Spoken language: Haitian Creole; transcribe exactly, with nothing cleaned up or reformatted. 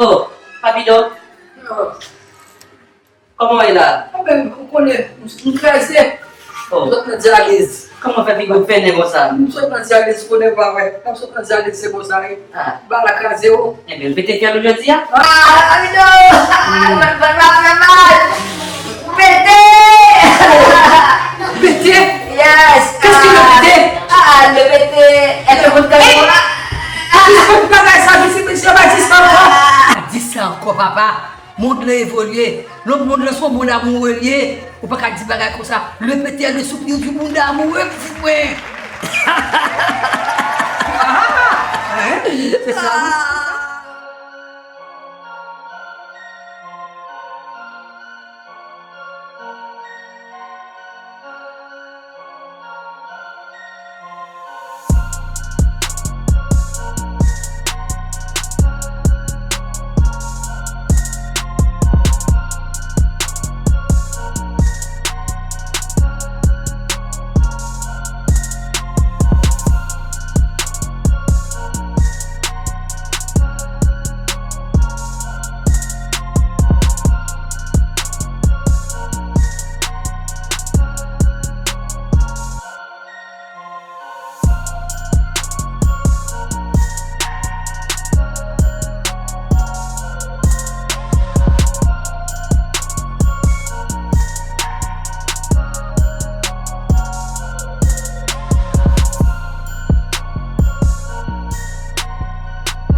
Oh, Papido, kòman w ye la? Mwen menm, ou konnen, m kraze. Oh. M sot nan dyaliz. Kòman fè figi w fennen konsa? M sot nan dyaliz, konnen pa wè. Lè m sot nan dyaliz, se konsa, wi. Ah. Bagay la kraze, o. Ebyen, pete fyèl ou jodi a? Ah, Papido! Ah, mwen, mwen, mwen, mwen, mwen. Pete! Pete? Yes! Kèske le pete? Ah, le pete. Èske moun kay la? Ki fòt bagay sa, misye, misye pa di sa ankò. Pa di sa ankò, papa. Mond lan evolye. Lòt mond lan se yon mond amoure li ye. Ou pa ka di bagay konsa. Le pete est le soupir du monde amoureux, pitit mwen. Ah, hein? Se sa, wi.